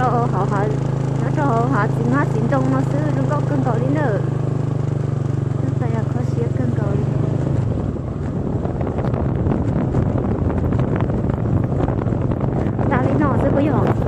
Nyob rau hauv hav txiv hmab txiv ntoo no xwb zoo nkauj kawg nkaus li na. Nyob tau yog kho siab kawg nkaus li. Tas li no xwb puas yog?